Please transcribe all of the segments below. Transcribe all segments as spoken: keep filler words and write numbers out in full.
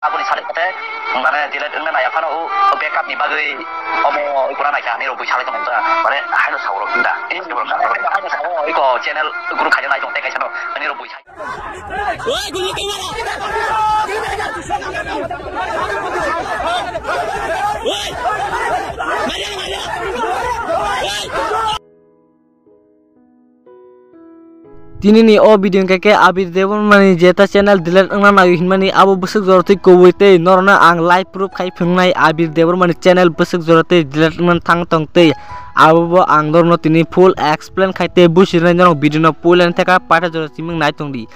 Aboni sale kate, mane delete wngna nai phano o, o backup ni bagwi omo oi pura naikha, nini rok bui salai tongmani ta, mane haino sao rok hinda. Haino sao, iko channel guru khaina nai tong tei kaisa no, nini rok bui salai. Oi, gulu tei mara. Oi! Maria, maria. Oi! Tini ni o video hwnkhe khe Abir Debbarma ni jeta channel delete wngna naio hinmani abo bwswk jora twi kubui tei norokno ang live proof khai phunuknai Abir Debbarma ni channel bwswk jora twi delete wngna thang tong tei abo bo ang norokno tini full explain khai tei businai norok video no puila ni theka paitha jora simung nai tong di.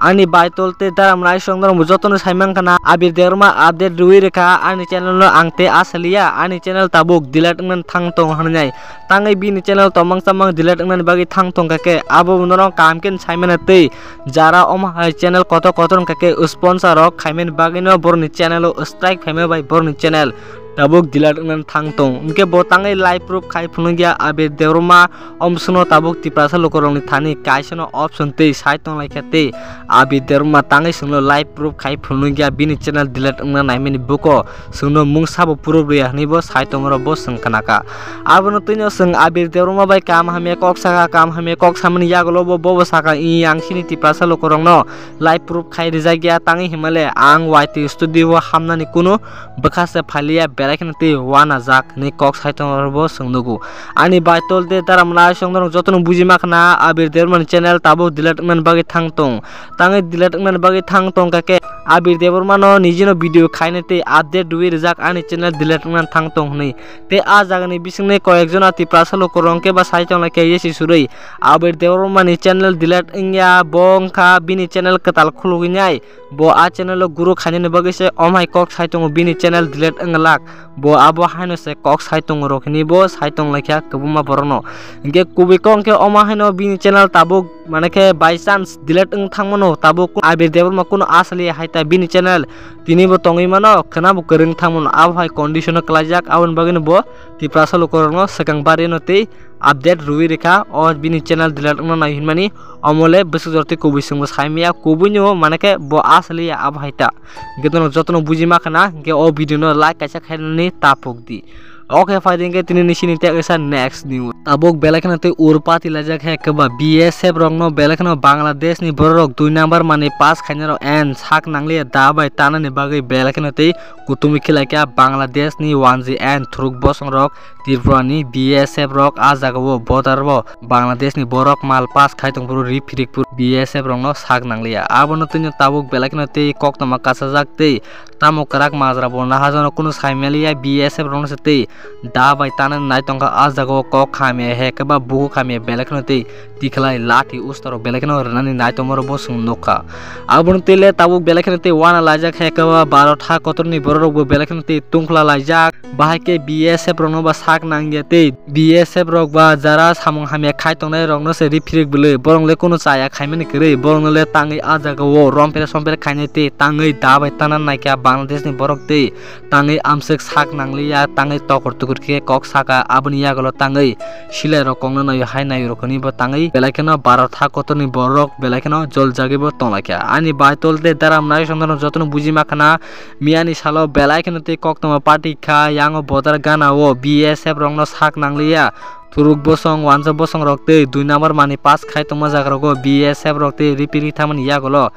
Ani baitol tei daram naisong norok jotono sai mankha na Abir Debbarma update rwi rwkha ani channel no ang tei asaliya ani channel tabuk delete wngna thang tong hinwi. Tangwi bini channel tomang chamang delete wngnani bagwi thang tongkha khe, abo norok kaham khe saimano tei jara omo hai channel kotor kotor wngkha khe sponsor rok khaimani bagwino borokni channel o strike phaima bai borokni channel tabuk delete wngnani thang tong. Hwnkhe bo tangwi live proof khai phunukya Abir Debbarma omswkno tabuk Tiprasa lukurokni thani kaisano option tei sai tonglaikha tei Abir Debbarma tangwi chwngno live proof khai phunukya bini channel delete wngna naimani buko. Chwngno mung sabo proof rwya hwnwi bo sai tongmani bo chwng khnakha. Abono twino chwng Abir Debbarma bai kaham hamya kok sakha, kaham hamya kok samani yagulo bo, bobo sakha, "Ih, ang chini Tiprasa lukurokno live proof khai rijak ya, tangwi himale ang Y T studio o hamnani kunu bwkha se phaliya, belai kheno tei uanajak," hwnwi kok sai tongmani bo chwng nugo. Ani baitol tei daram naisong norok jotono buji makhna Abir Debbarmani channel tabuk delete wngnani bagwi thang tong. Tangwi delete wngnani bagwi thang tongkha khe Abir Debbarmano nijino video khaina tei update rwi rijak ani channel delete wngna thang tong hwnwi. Tei a jagani bisingni koyekjona Tiprasa lukurok hwnkhe ba sai tonglaikha yesi surwi. Abir Debbarmani channel delete wngya, bo wngkha bini channel kwtal khulugwi nai. Bo a channel o guru khainani bagwi se omhai kok sai tongo bini channel delete wnglak. Bo abo haino se kok sai tongo rok hinwi bo sai tonglaikha kwbangma borokno. Hwnkhe kubui kok hwnkhe omo haino bini channel tabuk mane khe by chance delete wng thangmano tabuk Abir Debbarma kunu asali hai ta bini channel tini bo tongwi mano khwna bo kwrwng thangmano abo hai condition o kwlaijak aboni bagwino bo Tiprasa lukurokno swkang barino tei update rwi rikha o bini channel delete wngna nai hinmani omo le bwswk jora tei kubui chwngbo saimaya kubui no mane khe bo asali ya abo hai ta. Hwnkhe norok jotono buji makhna, hwnkhe o video no like kaisa khainani ta pok di. Oke, phaidi hwnkhe tini ni sini tei kaisa next news. Tabuk belai kheno tei urpati laijak hai khe ba B S F rokno belai kheno Bangladesh ni borok rok dui number mani pass khainai rok and sak nangliya da bai tanani bagwi belai kheno tei kutumwi khilaikha Bangladesh ni wanji and thuruk bosong rok Tripura ni B S F rok a jaga o border o Bangladesh ni borok mal pass khai tongphuru ri phirikphuru B S F rokno sak nangliya. Abono twino tabuk belai kheno tei koktwma kasajak tei tamo kwrak majra bo naharjano kunu saimaliya B S F rokno se tei da bai tanani nai tongkha a jaga o kok khamya he khe ba buku khamya belai kheno tei tikhlai lathi usta rok belai kheno rwnani nai tongma rok bo chwng nukha. Abono tei le tabuk belai kheno tei uana laijak he khe ba baro tha kotor ni borok rok bo belai kheno tei tungkhla laijak. Bahai khe B S F rokno ba sak nangya tei B S F rok ba jara samung hamya khai tongnai rokno se ri phirik bwlwi borok le kunu chaya khaimani kwrwi borokno le tangwi a jaga o rompher somper khainai tei tangwi da bai tana naikha Bangladesh ni borok tei tangwi amswk sak nangliya tangwi tokor tukur khe kok saka aboni yagulo tangwi silai rok kongno naio hai naio rok hwnwi bo tangwi belai kheno baro tha kotor ni borok belai kheno joljagwi bo tonglaikha ani baitol tei daram naisong jotono buji makhna. Miyani salo belai kheno tei koktwma party kha, yango bodar gana o B S F rokno sak nangliya. Thuruk bosong, wanjak bosong rok tei dui number mani pass khai tongma jaga rogo B S F rok tei ripiri thangmani yagulo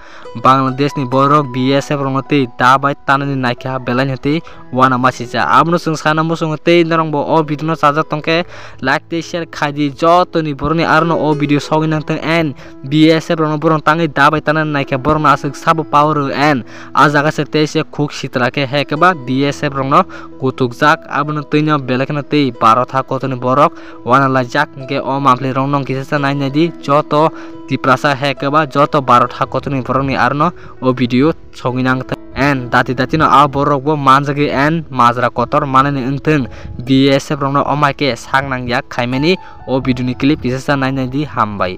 Bangladesh ni borok B S F rokno tei da bai tanani naikha belai no tei uana masija. Abono chwng sana muchungo tei norok bo o video no chajak tongkhe like tei share khai di jotoni borokni arono o video sogwi nangthang and B S F rokno borok tangwi da bai tanani naikha borokno aswk sabo power rw and a jaga se tei se khuk sitra khe he khe ba B S F rokno kutukjak abono twino belai kheno tei baro tha kotorni borok uana laijak hwnkhe o mampli rokno kisa sa nai nai di joto Tiprasa he khe ba joto baro tha kotorni borokni arono o video sogwi nang thang and dati dati no a borok bo manjagwi and majra kotor manani wngthang B S F rokno omai khe sak nang yak khaimani o video ni clip kisa sa nai nai di hambai.